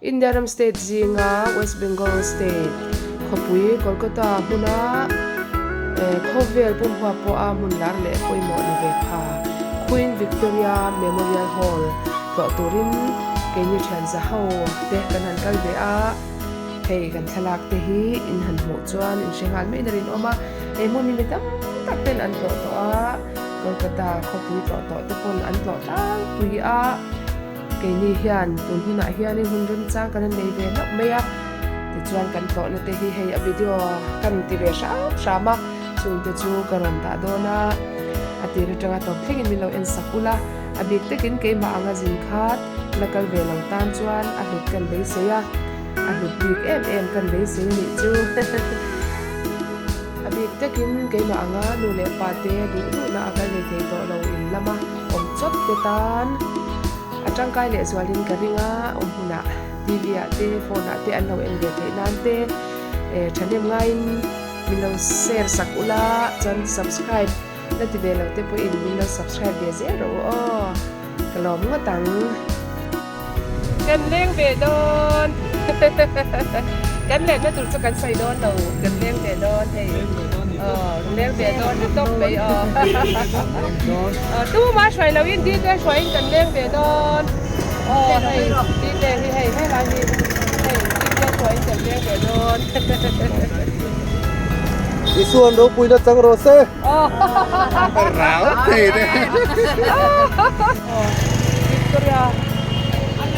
India ram state zinga West Bengal state khawpui Kolkata hmuna khawvel pumhua pawha hmun lar leh pawimawh ni ve pha Queen Victoria Memorial Hall tlawh turin keini thian za ho te kan han kal ve a, hei kan thlalak te hi in han hmuh chuan in hre nghal mai in a rinawm a, he hmun hi mi tam tak ten an tlawh tawh a, Kolkata khawpui tlawh tawh te pawn an tlawh tlangpui a. Keini hian tun hunah hianin hun remchang kan han nei ve hlauh mai a, tichuan kan tlawhna te hi hei a video kan ti ve hram hram a, chungte chu ka rawn dah dawn a, a tir atanga tawp thlengin min lo en sak ula, a bik takin keimah anga zin khat la kal ve lo tan chuan a hlut kan beisei a, a hlut bik em em kan beisei a nih chu. A bik takin keimah anga nu leh pa te duh duhna a kal nei thei tawh lo in lama awm chawp te tan a tangkai leh zualin ka ring a, awm hmunah TV ah te phone ah te an lo en ve theih nan te thahnem ngaiin min lo share sak ula chuan subscribe la ti ve lo te pawhin min lo subscribe ve zel rawh u aw ka lawm ngawt ang. Kan leng ve dawn kan lenna tur chu kan sawi dawn lo kan leng ve dawn hei aw leng ve dawn ni tawp mai aw tuma hruai lo in dite hruaiin kan leng ve dawn aw hei dite hi hei helai hi hei dite hruaiin kan leng ve dawn. Isuan ropuina chang rawh se. Rau thei te. Victoria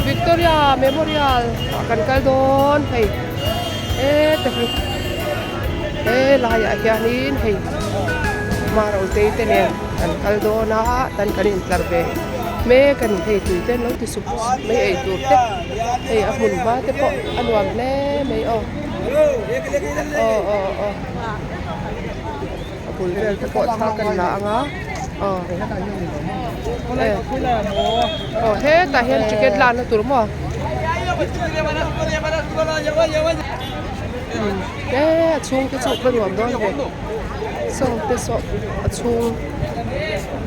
Victoria Memorial ah kan kal dawn hei e te hi he laiah hianin hei Marotei te nen kan kal dawn a tan kan intlar ve mek a ni hei tui te an lo ti sup sup mai ei tur te hei a hmun hma te pawh a nuam hle mai aw aw aw aw. A bul vel te pawh thla kan la ang a aw aw hetah hian ticket lakna tur maw e a chhung te chu va nuam dawn ve saw te saw a chhung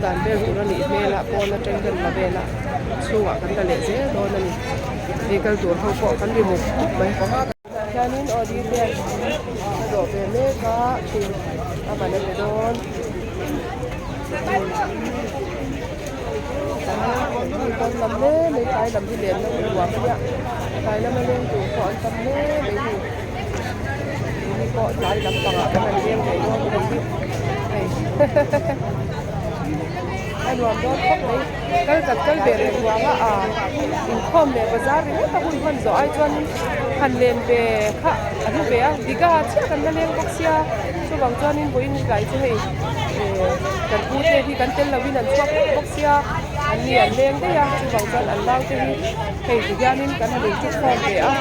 dan vel tur a nih hmel a pawn atang kan la vel a chhungah kan la leh zel dawn a ni hei kal tur ho pawh kan ri mup mup mai. Hianin Audi te a dawh ve mek a thil a ban a pe dawn mi pawh an tam hle mai tlai lam hi len na hun nuam a nia tlai lama leng tur pawh an tam hle mai hei mi pawh tlai lam pangah kan han leng ve dawn a nih hi hei a nuam dawn khawp mai kal kan kal ve reng vanga a inkhawm leh bazar ringawt a hun hman zawh ai chuan han len ve kha a hlu ve a Digha chiah kan la leng bawk sia chuvang chuanin vawiin tlai chu hei eh kan pu te hi kan tel lovin an chhuak vek bawk sia an ni an leng daih a chuvang chuan an nau te hi hei ti hianin kan han inchuk khawm ve a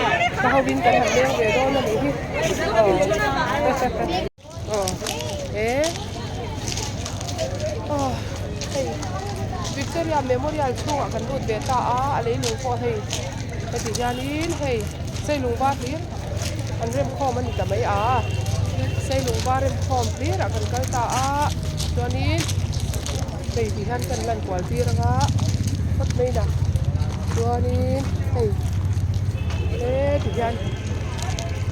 ka hovin kan han leng ve dawn a nih hi aw Aw he aw hei Victoria Memorial chhungah kan lut ve ta a a leilung pawh hei heti hianin hei seilung var hlir an rem khawm a ni ta mai a seilung var rem khawm hlirah kan kal ta a chuanin hei ti hian kan lan kual tir anga phawt mai na chuanin hei heti hian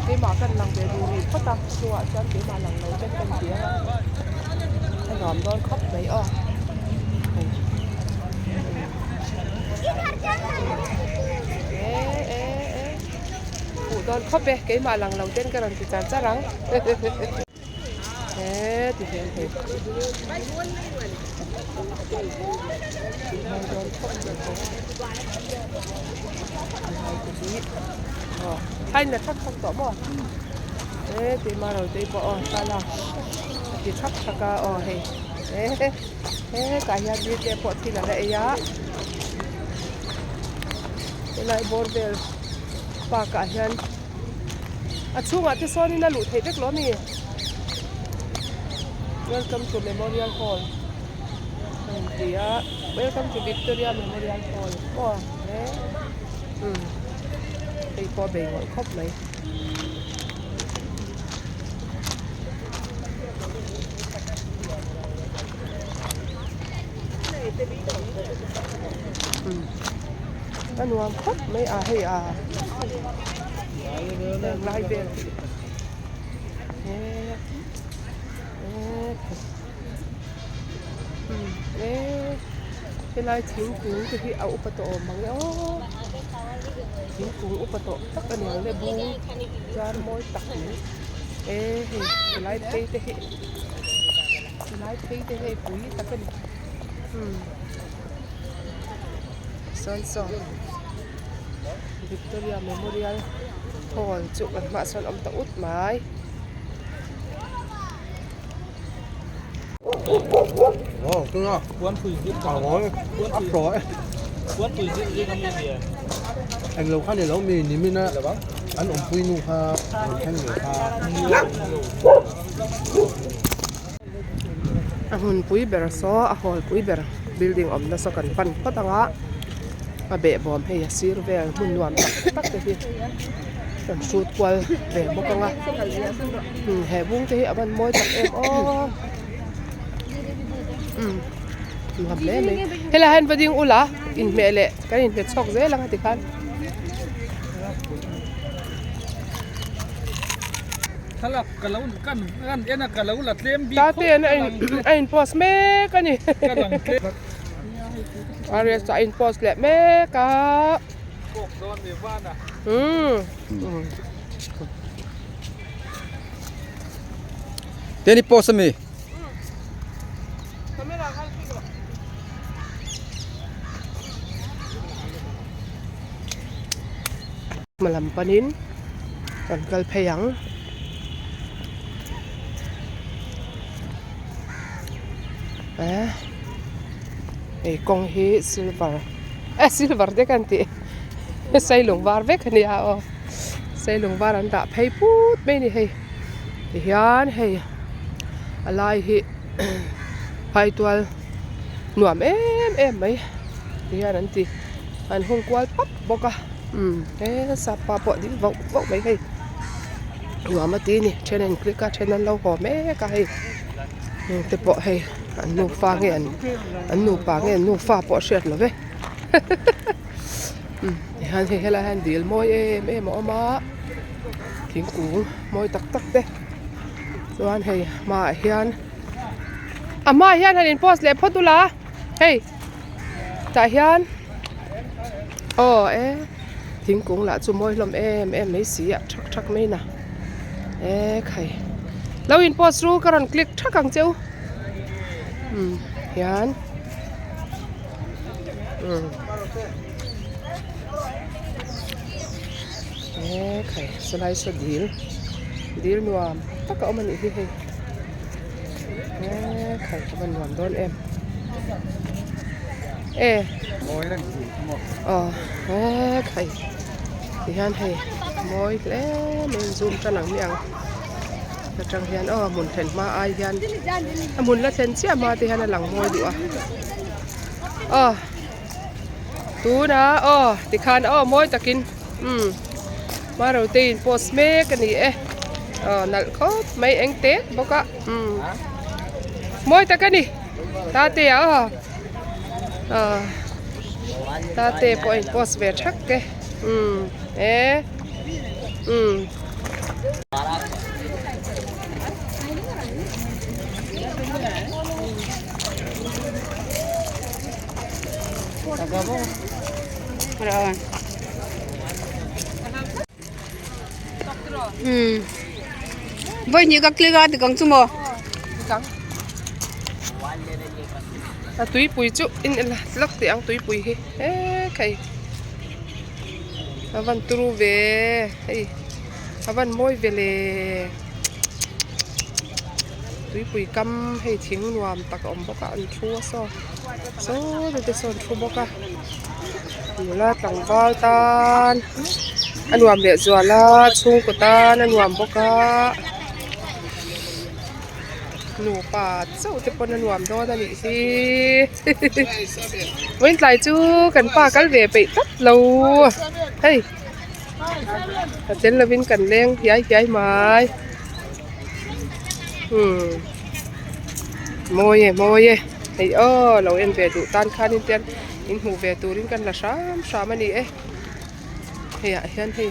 keimah kan lang ve duh rih phawt a. Chungah chuan keimah lang lo ten kan ti a a nuam dawn khawp mai aw e e e huh dawn khawp e keimah lang lo ten ka rawn ti char char ang he ti hian hei Hai na thak thak tawh maw e tih mah ro te pawh aw tala a ti thak thak a aw hei e hetah hian mi te pawh thil an la ei a helai bawr vel park ah hian a chhungah te sawnin a luh theih vek lo a ni welcome to memorial hall a in ti a welcome to victoria memorial hall aw he umm hei pawh a bei ngawih khawp mai. A nuam khawp mai a hei a heng lai vel hi e helai thingkung te hi a upa tawh awm mang e aw thingkung upa tawh tak a ni ang le bung zar mawi tak mai e hei helai phei te hi helai phei te hei pui tak a ni umm sawn saw Victoria Memorial Hall chu kan hmaah sawn a awm ta ut mai. Englo kha ni lo mi nimin a an awmpui nu kha rawn thleng ve kha. A hmunpui ber saw a hall pui ber building awmna saw kan pan phawt ang a a behbawm hei a sir vel hmun nuam tak tak te hi kan hrut kual ve bawk ang a he bung te hi a van mawi tak em aw umm nuam hle mai helaiah hian va ding ula inhmeh leh kan inhmet chhawk zel ang a tikhan. Thlalak ka lo kan kan en a ka lo la tlem bik khawp Tate a in a in post mek a ni Ka lang tlem Ariel chu a in post leh mek a Kawk dawn ve van a Umm Teni post ami Camera khan click rawh Hma lam panin kan kal phei ang. Eh hei kawng hi silver eh silver te kan tih seilung var vek a nia aw seilung var an dah phei put mai a ni hei tihian hei a lai hi phaitual nuam em em mai tihian an ti an hung kual pap bawk a umm he sapa pawh a ding vauh vauh mai hei nuam a ti a ni then an click a then an lo haw mek a hei heng te pawh hei an nufa nge an an nupa nge an nufa pawh a hriat lo ve umm tihian hei helaiah hian dil mawi em em a awm a thingkung mawi tak tak te chuan hei hmaah hian a hmaah hian han in post leh phawt ula hei. Tah hian aw e thingkung lah chu mawi hlawm em em mai si a thak thak mai na e khai lo in post ru ka rawn click thak ang cheu umm hian umm e khai sawlai saw dil dil nuam tak a awm a nih hi hei. E khai ka van nuam dawn em e aw e khai ti hian hei mawi hle mai in zoom tan ang hmiang atang hian aw a hmun thlen hma ai hian a hmun la thlen chiah hma te hian a lang mawi duh a aw tunah aw tikhan aw mawi takin umm. Marote in post mek a ni e aw nalh khawp mai eng tek bawk a umm mawi tak a ni tate ah aw aw tate pawh a in post ve thak e umm e umm. Voi hnih ka click a tikang chu maw? A tuipui chu in lak teh ang tuipui hi e khai a van turu ve hei a van mawi ve le tuipui kam hei thing nuam tak a awm bawk a an thu a saw saw te sawn thu bawk a. Nula tlangval tan a nuam leh zual a chhungkaw tan a nuam bawk a nupa chauh te pawn a nuam dawn a nih hi vawiin tlai chu kan pa kal ve peih tlat lo hei a tel lovin kan leng hiai hiai mai umm mawi e mawi e hei aw lo en ve duh tan khanin tian. In hmuh ve turin kan la hram hram a ni e. Hei ah hian hei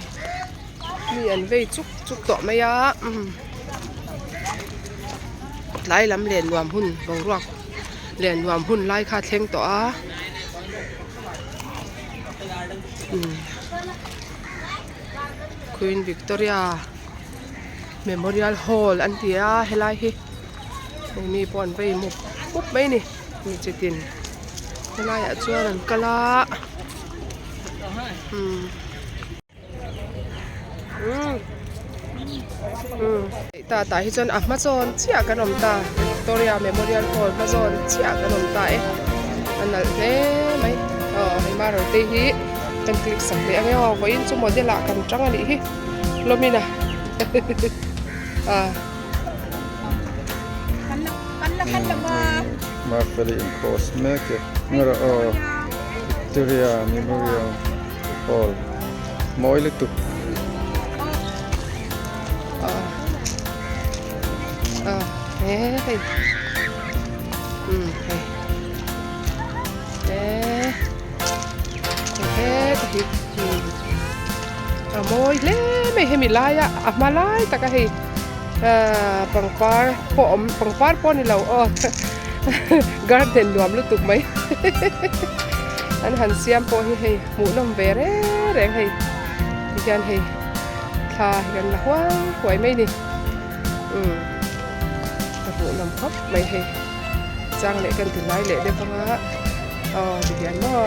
mi an vei chuk chuk tawh mai a umm tlai lam len nuam hun boruak len nuam hun lai kha a thleng tawh a umm Queen Victoria Memorial Hall an ti a helai hi heng mi pawh an vei mup mup mai a ni mi chitin helaiah chuan an kal a umm umm umm ta tah hi chuan a hma zawn chiah kan awm ta Victoria Memorial Hall hma zawn chiah kan awm ta e a nalh hle mai aw hei marawte hi kan click sak leh ang e aw vawiin chu model ah kan tang a nih hi hlawmin a ah. Mafeli in cross mek e ngara aw Victoria Memorial Hall mawi lutuk. Ah ah he hei um hei he he hi a mawi hle mai hemi laia a hma lai taka hei ahh pangpar pawh awm pangpar pawh a ni lo aw garden nuam lutuk mai an han siam pawh hi hei hmuhnawm ve reng reng hei tihian hei thla hi kan la huai huai mai a ni umm a hmuhnawm khawp mai hei chang leh kan ti lai leh deuh ang a aw tihian maw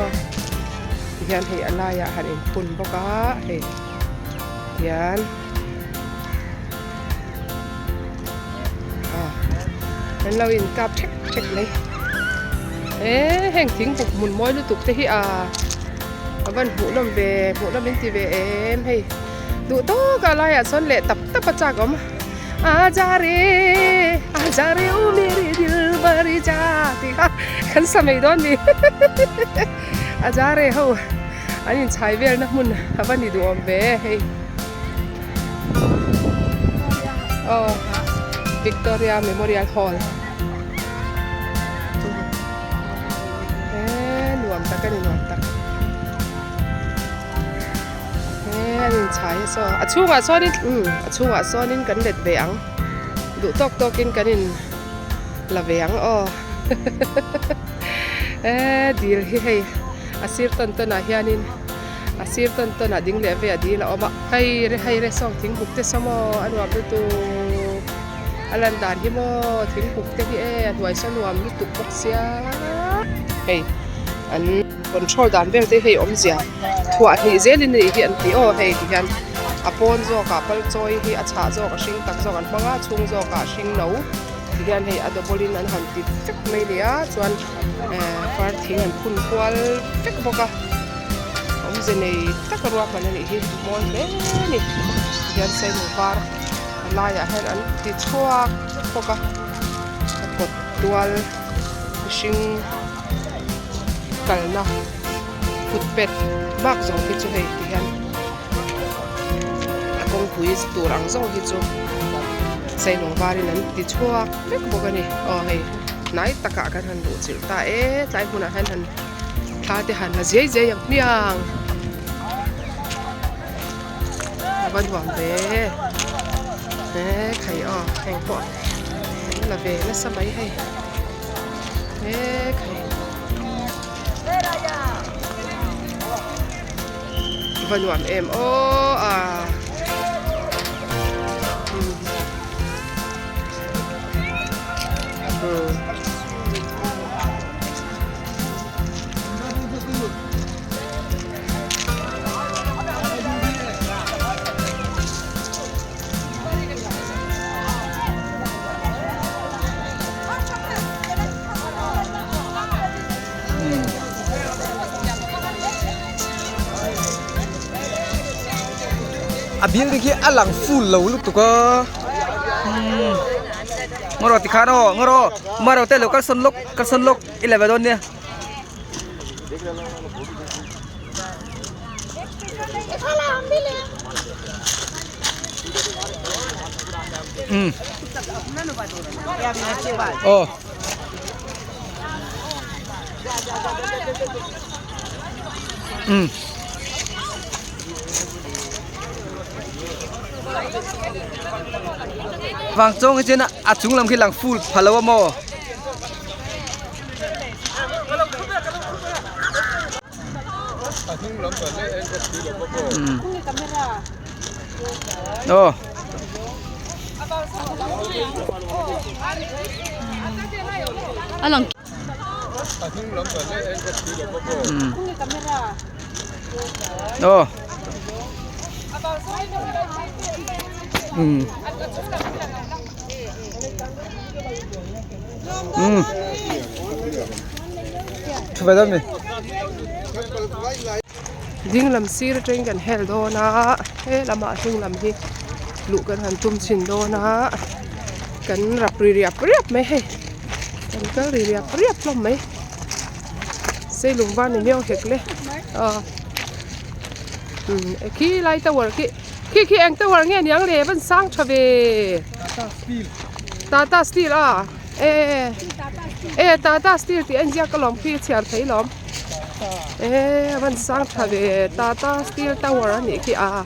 tihian hei a laiah han inphun bawk a hei tihian. An lo in kap thek thek mai eh heng thing buk hmun mawi lutuk te hi a a van hmuh nawm ve hmuh nawm in ti ve em hei duh tawk a laiah sawn leh tap tap a chak awm a ja re a ja re u meri dil bari ja tih kha kan sa mai dawn ni a ja re ho an inchhai velna hmun a va ni duh awm ve hei. Aw Victoria Memorial Hall he nuam tak a ni nuam tak he an inchhai a saw a chhungah sawnin umm a chhungah sawnin kan let ve ang duh tawk tawkin kan in la ve ang aw he dil hi hei a sir tawn tawn ah hianin. A sir tawn tawn ah ding leh vei a dil a awm a, hei re hei re sawng thingbuk te saw maw a nuam lutuk a lan dan hi maw thingbuk te hi e a hnuai saw nuam lutuk bawk sia hei an control dan vel te hei awmzia thuah hnih zel in anih hi an ti aw hei ti hian a pawn zawk ah pal chawi hi a chhah zawk a hring tak zawk an hmang a chhung zawk ah hring no ti hian hei a double in an han ti vek mai a ni a chuan eh far thing an phun kual vek bawk a. Awmze nei taka ruahman a nih hi mawi hle a ni tihian seinu var a laiah hian an ti chhuak bawk a a kawt tual mihring kalna footpath bak zawng hi chu hei tihian a kawngpui tur ang zawng hi chu seilung varin an ti chhuak vek bawk a ni aw hei hnai takah kan han luh chilh ta e tlai hmunah hian han. Thla te han la zai zai ang hmiang a va nuam ve he khai aw heng pawh an la ve nasa mai hei he khai a va nuam em aw a A building hi a lang full lo lutuk a ngaw tikhan aw ngaw maro te lo kalsawn lawk kalsawn lawk i la ve dawn nia. Oh. Umm. Vang chawng hi chuan a chung lam khi lang full pha lo a maw? Aw. A lang Aw. Um. Um. Thu ve dawn mi. Ding lam sir atangin kan hel dawn a he lamah hnung lam hi luh kan han tum chhin dawn a kan rap ri riap riap mai hei kan kal ri riap riap hlawm mai seilung van ni miau hek le aw umm khi lai tower khi khi khi eng tower nge niang le van sang tha ve tata steel a e e tata steel tih a inziak alawm khi chhiar thei lawm. Eee a van sang tha ve Tata Steel Tower a nih khi a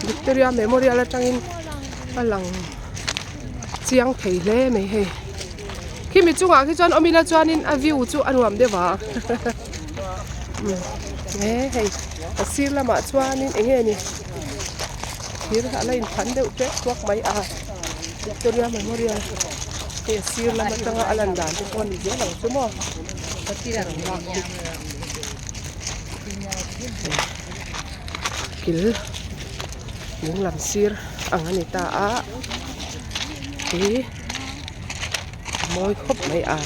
Victoria Memorial atangin a lang chiang thei hle mai hei khimi chungah khi chuan awm ila chuanin a view chu a nuam deuh a e hei a sir lamah chuanin eng nge ni thir a la inphan deuh tep tuak mai a Victoria Memorial hei a sir lam atanga a lan dan te pawh a ni zel ang chu maw. Kil lung lam sir ang a ni ta a ih mawi khawp mai a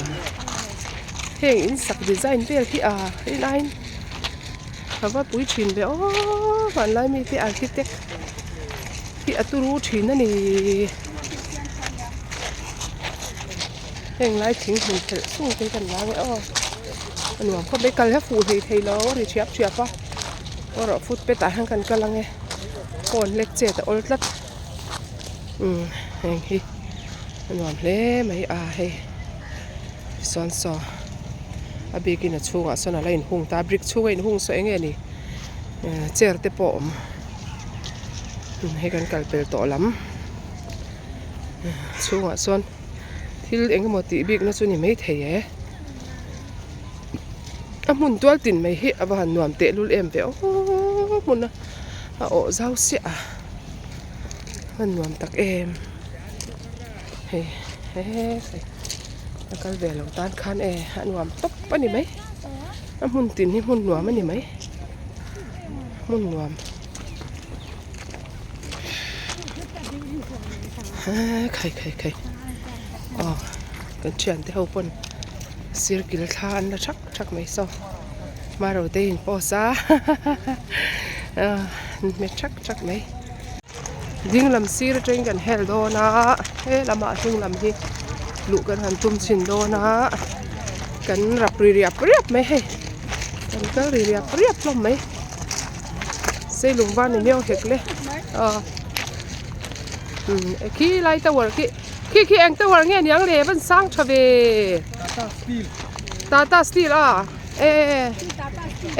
heng in sak design vel hi a hei laiin ka va pui thin ve aw hmanlai mite architect hi a turu thin a ni. Heng lai thing hmun phelh sung te hi kan la nge aw a nuam khawp mai kal hi a fuh hlei thei lo a ri thiap thiap a erawh footpath ah hian kan kal ang e phone lek chet a awl tlat umm heng hi a nuam hle mai a hei sawn saw a bikin a chhungah sawn a la inhung ta brick chhunga inhung saw eng nge ni chair te pawh a awm hei kan kal pel tawh lam chhungah sawn. Thil eng emaw tih bikna chu ni maithei e. A hmun tual tin mai hi a va han nuam tehlul em ve aw hmun a a awh zau siah a a nuam tak em hei he hei a kal ve lo tan khan e a nuam tawp a ni mai a hmun tin hi hmun nuam a ni mai hmun nuam. Khai khai khai aw kan thian te ho pawn circle thla an la thak thak mai saw maro te in post a an hmet thak thak mai ding lam sir atangin kan hel dawn a he lamah hnung lam hi luh kan han tum chhin dawn a kan rap ri riap riap mai hei kan kal ri riap riap hlawm mai. Seilung van ni miau hek le aw umm khi lai tower khi khi khi eng tower nge niang le van sang tha ve Tata Steel a e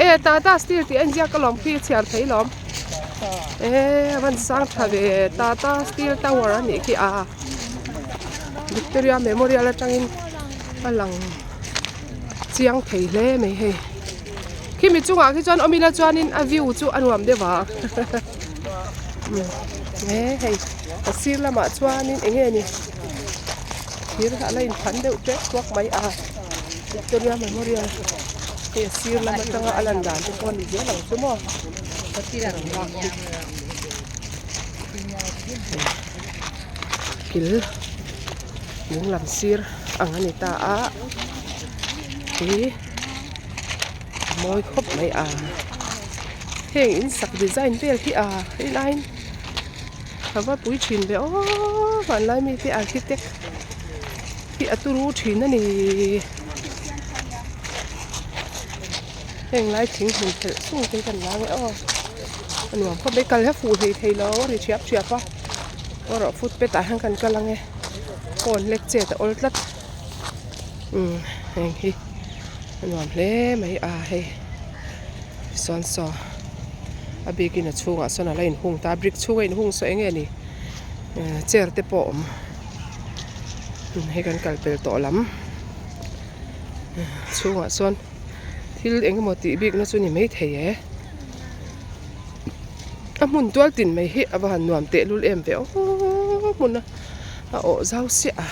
e Tata Steel tih a inziak alawm khi chhiar thei lawm e van sang tha ve Tata Steel Tower a nih khi a Victoria Memorial atangin a lang chiang thei hle mai hei. Khimi chungah khi chuan awm ila chuanin a view chu a nuam deuh a e hei a sir lamah chuanin eng nge ni thir a la inphan deuh tep tuak mai a Victoria Memorial hei a sir lam atanga a lan dan te pawh a ni zel ang chu maw kil lung lam sir ang a ni ta a ih. Mawi khawp mai a heng in sak design vel hi a hei laiin ka va pui thin ve aw hmanlai mite architect hi a turu thin a ni heng lai thing hmun phelh sung te hi kan la nge aw a nuam khawp mai kal hi a fuh hlei thei lo a ri thiap thiap a erawh footpath ah hian kan kal ang e phone lek chet a awl tlat umm heng hi. A nuam hle mai a hei. Tichuan saw a bikin a chhungah sawn a la inhung ta a brick chhunga inhung saw eng nge ni chair te pawh a awm hei kan kal pel tawh lam chhungah sawn thil eng emaw tih bikna chu ni maithei e a hmun tual tin mai hi a va han nuam tehlul em ve aw hmun a a awh zau siah a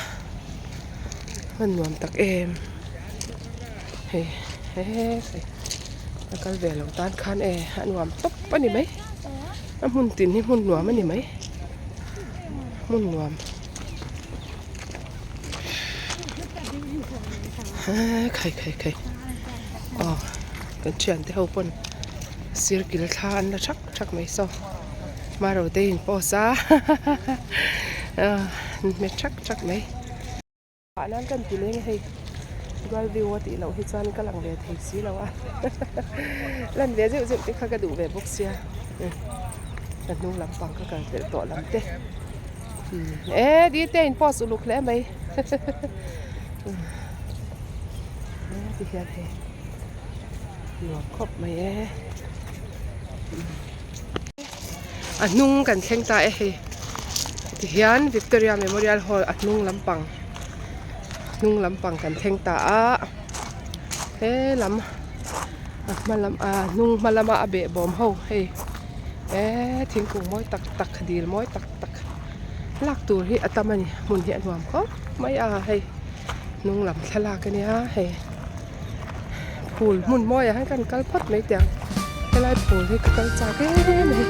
a nuam tak em hei he a kal ve lo tan khan e a nuam tawp a ni mai a hmun tin hi hmun nuam a ni mai hmun nuam khai khai khai aw kan thian te ho pawn sir kil thla an la thak thak mai saw maro te in post a an hmet thak thak mai. Ah nan kan ti leng hei dual view a tih loh hi chuan ka lang ve thei si lo a lan ve zeuh zeuh te kha ka duh ve bawk sia ka hnung lampang ka kal pelh tawh lam te e dite in post uluk hle mai ti hian hei nuam khawp mai e a hnung kan thleng ta e hei tihian Victoria Memorial Hall a hnung lampang hnung lampang kan thleng ta a he lam a hma lam a hnung hma lama a behbawm ho hei eee thingkung mawi tak tak dil mawi tak tak lak tur hi a tam a ni hmun hi a nuam khawp mai a hei hnung lam thlalak a nia hei. Phul hmun mawiah hian kan kal phawt mai teh ang helai phul hi ka kal chak em a ni.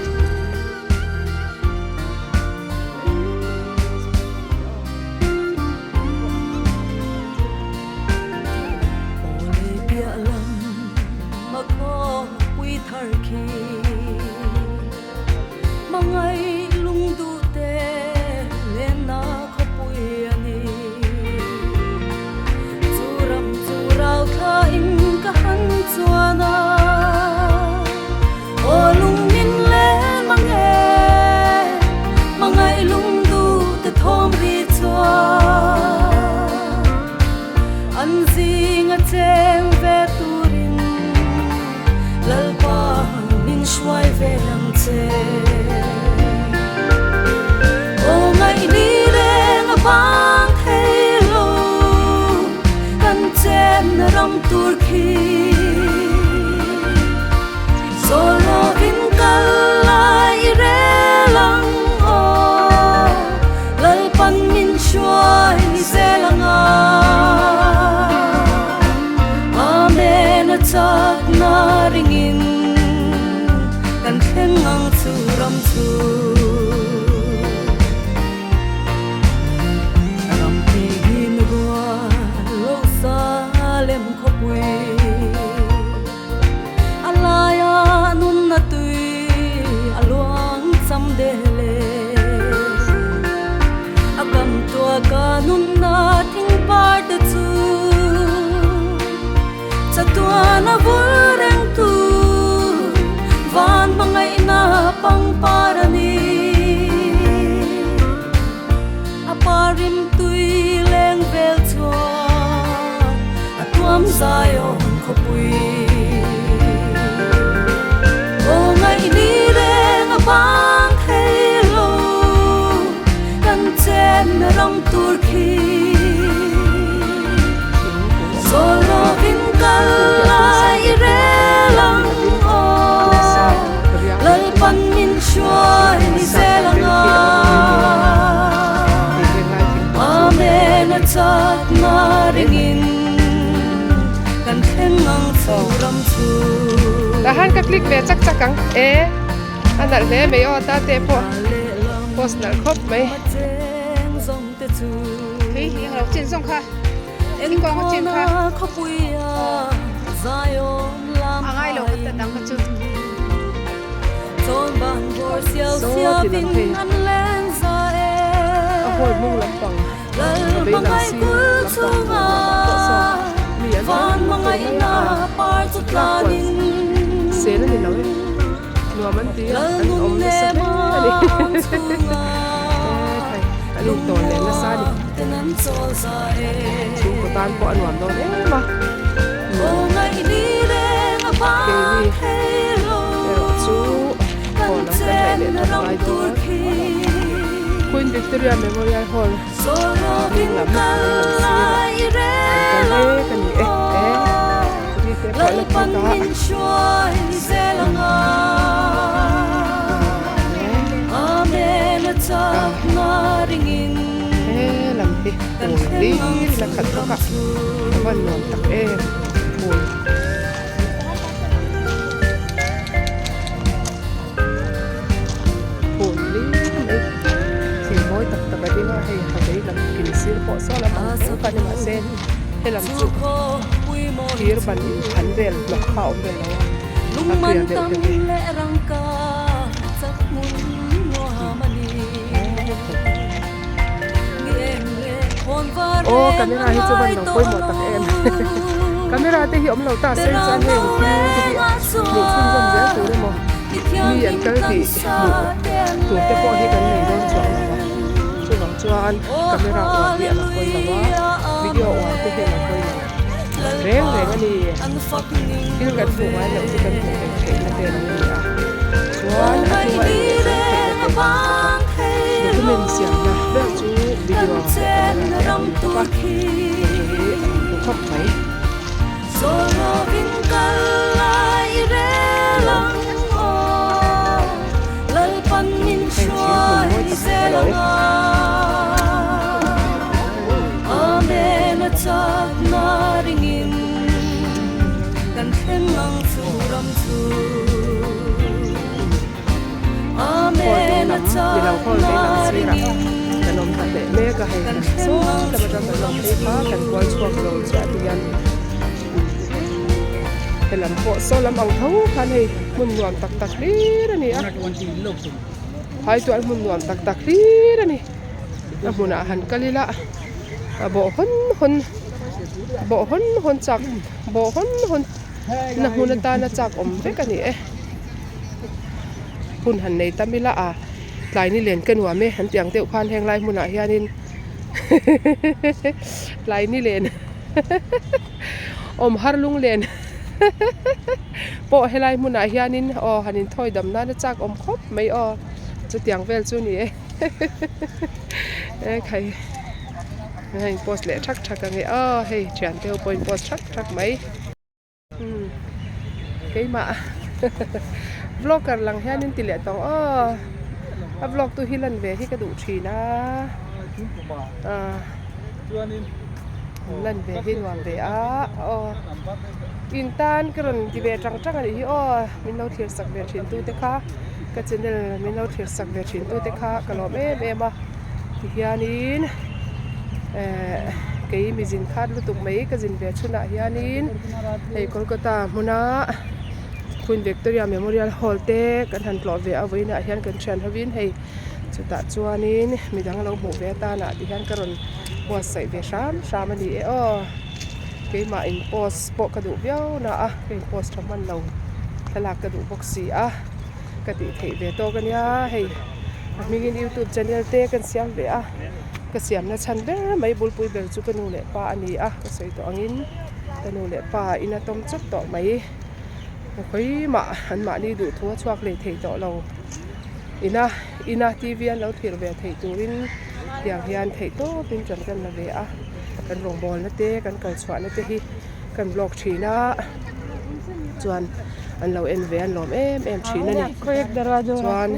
Tahan ka click ve chak chak ang e a nalh hle mai aw ta te pawh post nalh khawp mai. Saw ti lam hei a hall hnung lampang a vei lam sir lampang tur lamah pawh sawn mi an tam lutuk mai a tlak kual sel a ni lo e nuam an ti a an awm nasa hle a ni ekhai an intawn leh nasa a ni chhungkaw tan pawh a nuam dawn em a. Keini erawh chu haw lam kan hnaih leh tan ngai dawn. Queen Victoria Memorial Hall ding lam vei lam sirah kan kal mek a ni e. E mi te pawh la phawt a. He lam hi phul hlir in a khat bawk a, a van nuam tak em phul. Phul hlir mai thil mawi tak tak a ding a, hei ha vei lam kil sir pawh saw lam ang tho kha ni mahse helam chu thir ban inphan vel hnawk kha a awm ve lo a, a clear deuh hlek e. Aw camera hi chu van lo pawimawh tak em camera te hi awm lo ta se chuan heng thil te hi hmuh chhunzawm zel tur emaw mi an kal tih hmuh tur te pawh hi kan nei dawn chuang lo va chuvang chuan camera uar hi a la pawi lo a video uar te hi a la pawi lo reng reng a ni thil kan hmuh ngai loh chu kan hmuh ve theihna te a lo ni a chuan a hnunga en leh zel theihna te a lo ni bawk a document siamna ber chu video leh camera te a lo ni bawk a hei hi a lo hlu khawp mai. Heng thing hmun mawi tak tak a lo. Hall ding lam ni lo hall vei lam sirah kan awm ta leh mek a hei saw lam atang kan lo phei kha kan kual chhuak lo chiah ti hian helam pawh saw lam ang tho khan hei hmun nuam tak tak hlir a ni a phai chuan hmun nuam tak tak hlir a ni. A hmunah han kal ila a bawh hawn hawn bawh hawn hawn chak bawh hawn hawn na hmun atana chak awm vek a ni e hun han nei tam ila a tlai ni len ka nuam e an tih ang deuh khan heng lai hmunah hianin tlai ni len awm har lung len pawh helai hmunah hianin aw han inthawi dam nana chak awm khawp mai aw chutiang vel chu a ni e. Ekhai a in post leh thak thak ange aw hei thian te ho pawh in post thak thak mai umm keimah vlogger lang hian in ti leh tawh ang aw a vlog tu hi lan ve hi ka duh thin a ah lan ve hi nuam ve a aw in tan ka rawn ti ve tang tang a nih hi aw min lo thlir sak ve thin tu te kha. Ka channel min lo thlir sak ve thin tute kha ka lawm em em a tihianin ehh kei mi zin khat lutuk mai ka zin ve chhunah hianin hei Kolkata hmuna Queen Victoria Memorial Hall te kan han tlawh ve a vawiinah hian kan thian hovin hei chutah chuanin midang lo hmuh ve atanah tihian ka rawn buatsaih ve hram hram a ni e aw keimah in post pawh ka duh viau na a ka in post tha hman lo thlalak ka duh bawk si a. Ka tih theih ve tawk a nia hei a hmingin youtube channel te kan siam ve a ka siamna chhan ber mai bulpui ber chu ka nu leh pa a ni a ka sawi tawh angin ka nu leh pa in a tawm chawp tawh mai khawi mah an mahni duh thu a chhuak leh thei tawh lo ina ina T V an lo thlir ve theih turin tiang hian theih tawpin ṭan kan la ve a kan rawngbawlna te kan kal chhuahna te hi kan vlog thin a chuan an lo en ve an lawm em em thin a ni chuan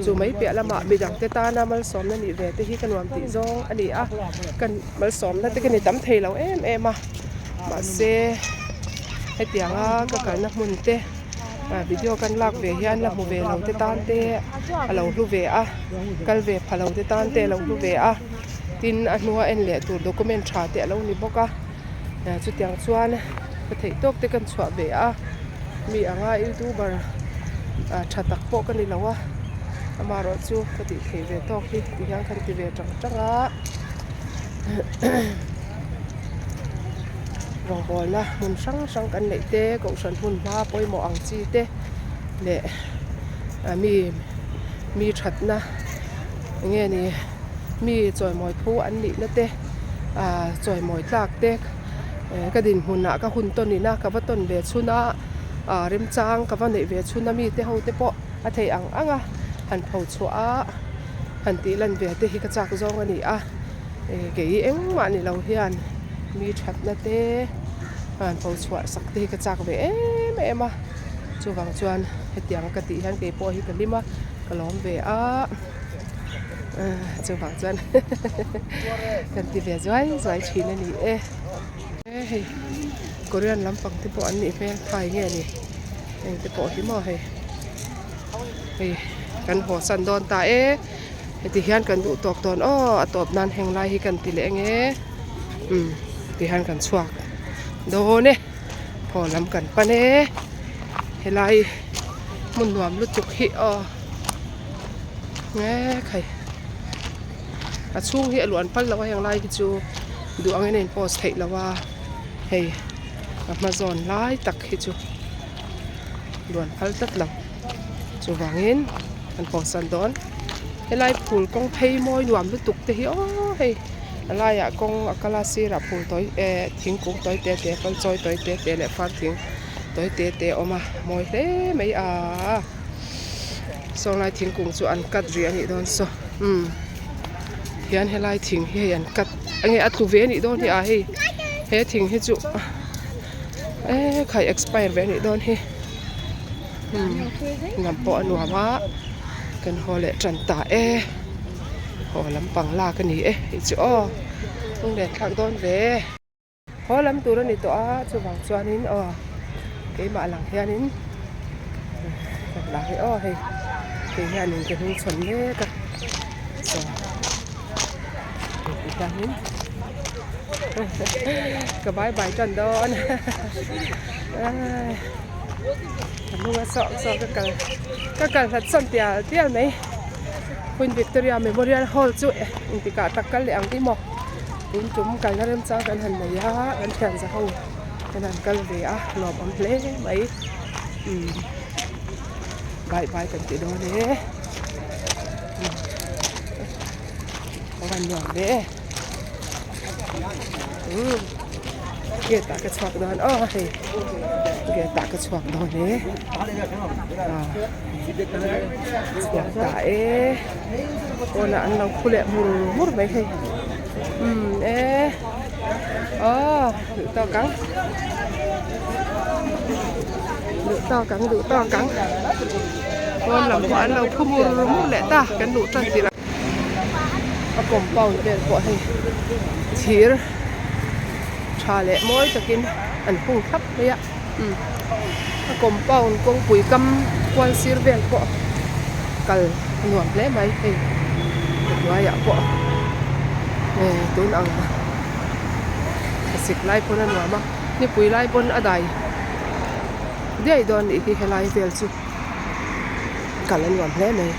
chu mai piah lamah midang te tana malsawmna nih ve te hi ka nuam tih zawng a ni a kan malsawmna te ka ni tam thei lo em em a mahse hetianga ka kalna hmun te video kan lak ve hian la hmu ve lo te tan te a lo hlu ve a kal ve pha lo te tan te a lo hlu ve a tin a hnua en leh tur document tha te a lo ni bawk a. Chutiang chuan ka theih tawk te kan chhuah ve a, mi anga youtuber tha tak pawh ka ni lo a, amaherawh chu ka tih theih ve tawk hi ti hian kan ti ve tang tang a, rawngbawlna hmun hrang hrang kan neih te kohhran hmun hma pawimawh ang chi te leh mi mi thatna eng nge ni. Mi chawimawi phu an nihna te ahh chawimawi tlak te ka dinhmunah ka hun tawn ina ka va tawn ve chhun a ah remchang ka va neih ve chhun a mite ho te pawh a theih ang ang a han pho chhuah a han tih lan ve te hi ka chak zawng a ni a eh kei engmah ni lo hian mi thatna te han pho chhuah sak te hi ka chak ve em em a chuvang chuan hetiang ka tih hian kei pawh hi ka hlim a ka lawm ve a chuvang chuan kan ti ve zuai zuai thin a ni e. E hei Korean lampang te pawh an nih hmel thai nge ni heng te pawh hi maw hei hei kan haw san dawn ta e heti hian kan duh tawk dawn aw a tawp nan heng lai hi kan ti leh enge umm ti hian kan chhuak dawn e haw lam kan pan e helai hmun nuam lutuk hi aw nge khai. A chhung hi a luan phal lo a heng lai hi chu duh angin a in post theih lo a hei a hma zawn lai tak hi chu luan phal tlat lo chuvangin an post an dawn helai phul kawng phei mawi nuam lutuk te hi aw hei a laiah kawng a kal a sirah phul tawi eh thingkung tawi te te fal chawi tawi te te leh far thing tawi te te a awm a mawi hle mai a. Sawnglai thingkung chu an cut rih a nih dawn saw umm hian helai thing hi hei an cut enge a tlu ve a nih dawn hi a hei he thing hi chu eee khai expire ve a nih dawn hi umm lam pawh a nuam a kan haw leh tan ta e haw lampang lak a ni e hei chu aw lunglen thlak dawn ve. Haw lam tur a ni tawh a chuvang chuanin aw keimah lang hianin kan la hi aw hei kei hianin ka hnung chhawn mek a saw hei ti hianin ka bye bye tan dawn ka hnung a sawk sawk ka kal ka kal hlat sawn tial tial mai Queen Victoria Memorial Hall chu engtikah tak kal leh ang i maw. Tun tum kalna remchang kan han nei a kan thian za ho kan han kal ve a nuam awm hle mai umm bye bye kan ti dawn e a van nuam ve e umm gate ah ka chhuak dawn aw hei gate ah ka chhuak dawn e ah chhuak ta e. Pawnah an lo khu leh mur mur mai hei umm e aw duh tawk ang duh tawk ang duh tawk ang pawn lam pawh an lo khu mur mur leh ta kan luh tan tirh a compound vel pawh hei thir tha leh mawi takin an hung thlap mai a. Umm a compound kawngpui kam kual sir vel pawh kal a nuam hle mai hei a hnuaiah pawh eh tun ang thlasik lai pawn a nuam a nipui lai pawn a dai diai dawn nih hi helai vel chu kal a nuam hle mai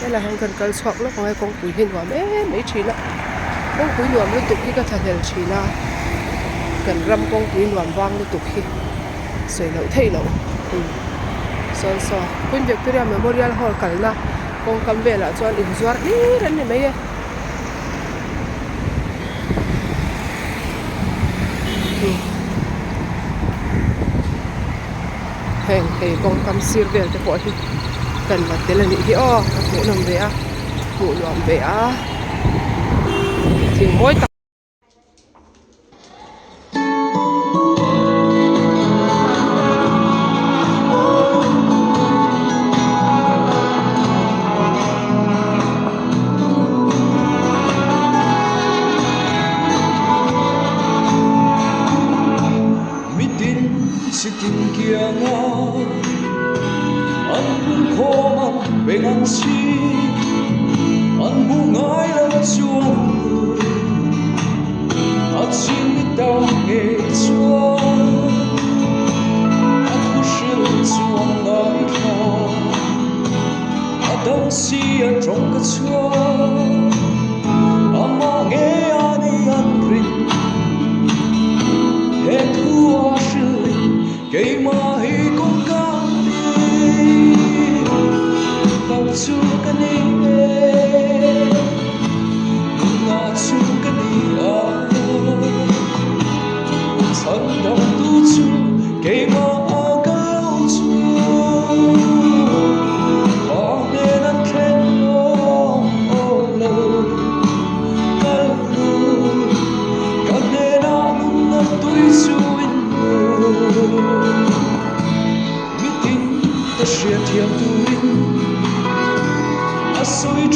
helai hian kan kal chhuak lawk ang e kawngpui hi nuam em mai thin a kawngpui nuam lutuk hi ka thlahlel thin a kan ram kawngpui nuam vang lutuk hi sawi loh theih loh umm sawn saw Queen Victoria Memorial Hall kalna kawngkam velah chuan inzuar hlir an ni mai e. Heng hei kawngkam sir vel te pawh hi kan la tel a nih hi aw a hmuh nawm ve a hmuh nuam ve a thing mawi tak.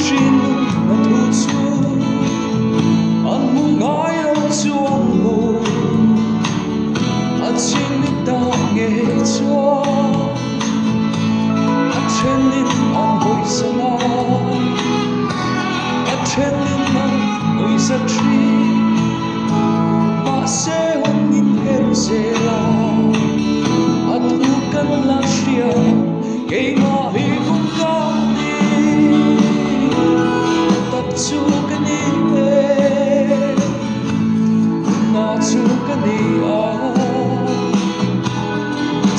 thin nunna thu chu an hmu ngai lo chu an hmu a chingmi ta ngei chuan a thenin an hawisan a a thenin an nuihza thin mahse hun inher zel a a thu kan la hria keimah hi hun ka ni tak chu ka ni e hunah chu ka ni a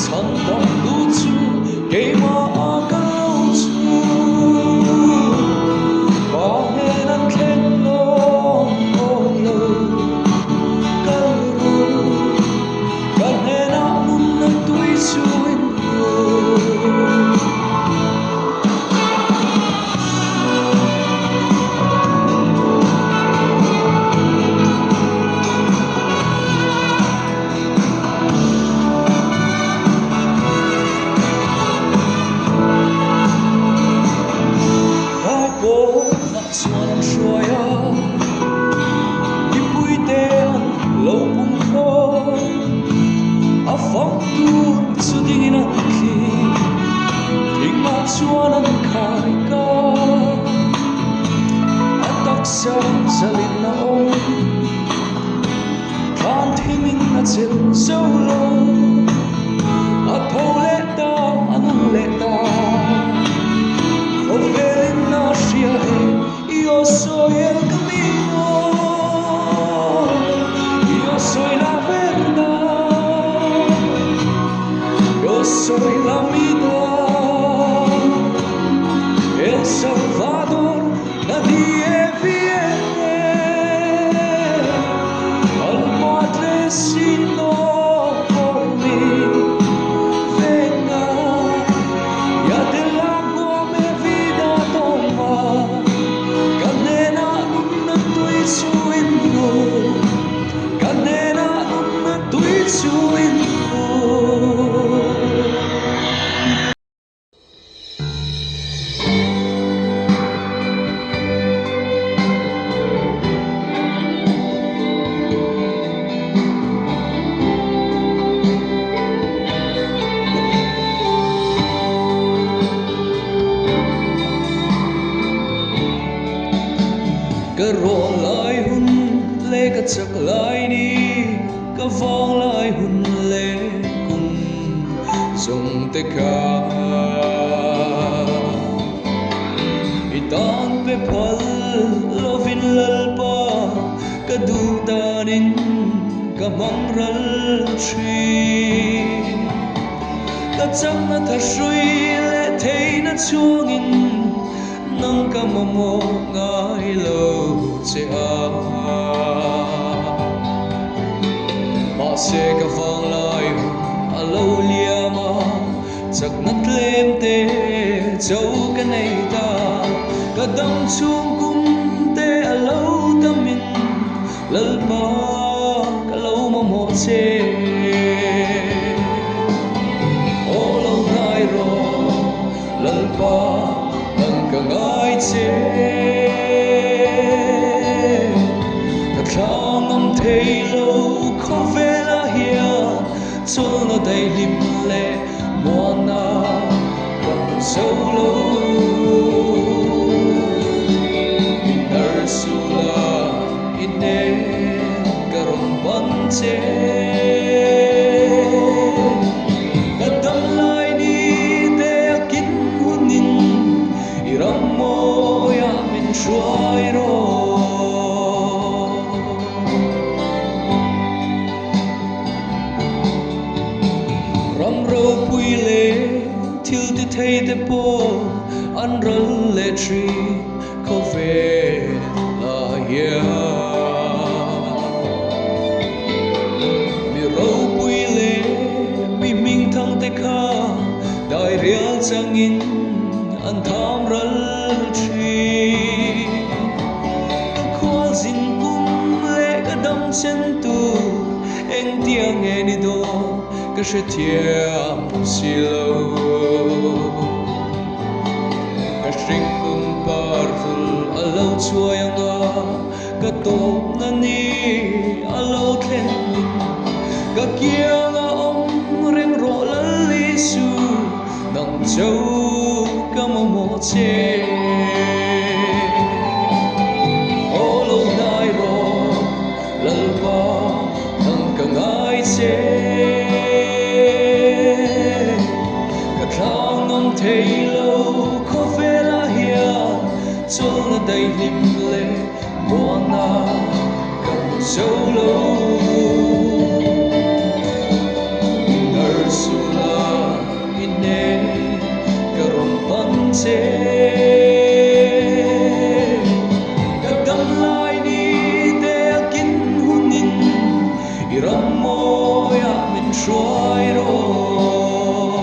chhan dam tu chu keimah a ka lo chu pa hnen an thleng lawm awm lo kal ru ka hnenah nunna tui chu in ru. Lai pawnah chuan an hruai a, mipuite an lo pung khawm. A fang tur chu dingin an thlir, thingah chuan an khai ka. A taksa zalin a awm, thlan thimin a chelh zo lo. A tho leh ta, a nung leh ta, khawvelin a hria e, yo soy el camino, yo soy la verdad, yo soy la vida, el Salvador, nadie viene al Padre sino por mí. Venga, ya del agua mi vida toma, ka hnenah nunna tui chu in ru, ka hnenah nunna tui chu in ru. Ka rawh lai hun leh ka chak lai ni, ka vang lai hun leh kum zawng te kha. I tan pe phal lovin Lalpa ka duh danin ka hmang ral thin. Ka chakna tha hrui leh theihna chhuangin nang ka mamawh ngai lo che a. Mahse ka vang lai hun a lo liam a, chakna tlem te cho ka nei ta. Ka dam chhung kum te a lo tamin Lalpa ka lo mamawh che. Aw lo ngai rawh Lalpa nang ka ngai che. Ka thlang awm thei lo khawvelah hian chawlhna daihlim leh muanna ka hmu zo lo. Inhar sula i hnen ka rawn ban che. Ka dam lai ni te a kin hunin i ram mawiah min hruai rawh. Ram ropui leh thil ti thei te pawh an ral leh thin khawvelah hian. Mi ropui leh mi hming thang te kha dairial changin an tham ral thin. Ka khual zin kum leh ka dam chen tur engtia nge ni dawn ka hrethiam si lo. Ka hring nun par alo chuai anga ka tawp na ni alo thlen in ka kianga awm reng rawh lal Isu nang chauh ka mamawh che. Aw lo hnai rawh Lalpa nang ka ngai che. Ka thlang awm thei lo khawvelah hian chawlhna daihlim leh muanna ka hmu zo lo. Narsula i nen ka rawn pan che. Ka dam lai ni te a kin hunin i ram mawiah min hruai rawh.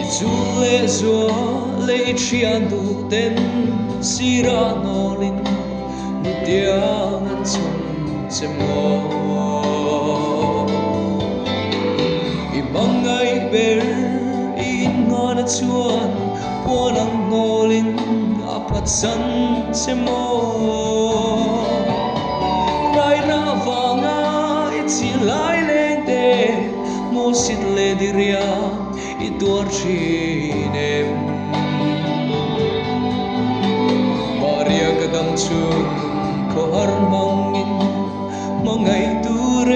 I chul leh zua leh i thian duh ten sirah nawlin nutiang an chhawm che maw. I hmangaih ber i inngahna chuan puan ang hnawlin a phatsan che maw. Rairah vanga i chhin lai leng te hmuhsit leh diriam i tuar thin em. Maria ka dam chhung khawhar hmangin hmangaih tur e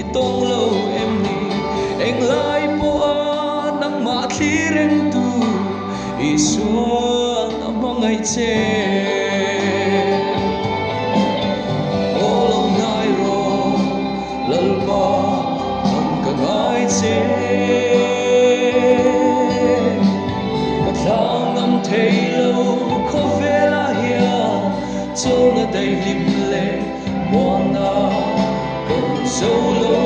i tawng lo em ni. Englai pawha nangmah thlir reng tu Isuan a hmangaih che. Aw lo hnai rawh Lalpa nang ka ngai che. Ka thlang ngam thei lo khawvelah hian chawlhna daihlim leh muanna ka hmu zo lo.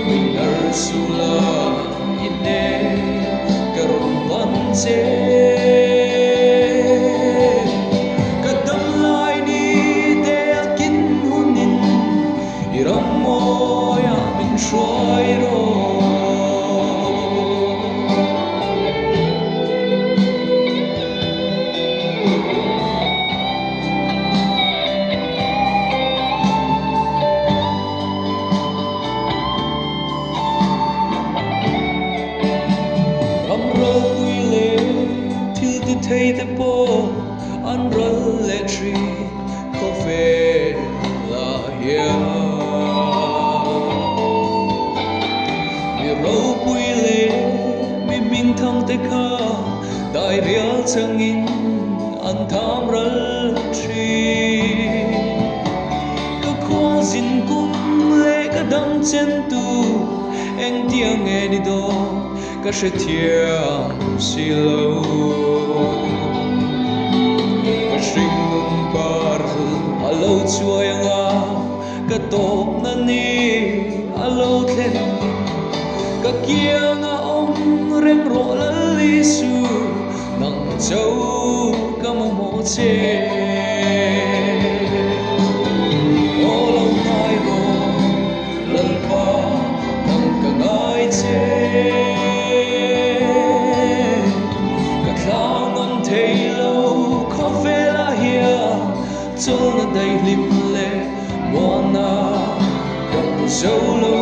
Min Narsula i nen ka rawn pan che. Ka dam lai ni te a kin hunin i ram mawiah min hruai rawh. Ram ropui leh thil ti thei te pawh an ral leh thin khawvel ah hian. Mi ropui leh mi hmingthang te kha dai rial changin an tham ral thin. Ka khual zin kum leh ka dam chen tu engtiang nge ni dawn ka hrethiam si lo. Ka hring nun par a lo chuai anga ka tawpna ni a lo thlen. Ka kianga awm reng rawh lal Isu nang chauh ka mamawh che. Aw lo hnai rawh Lalpa nang ka ngai che. Ka thlang ngam thei lo khawvelah hian chawlhna daihlim leh muanna ka hmu zo lo.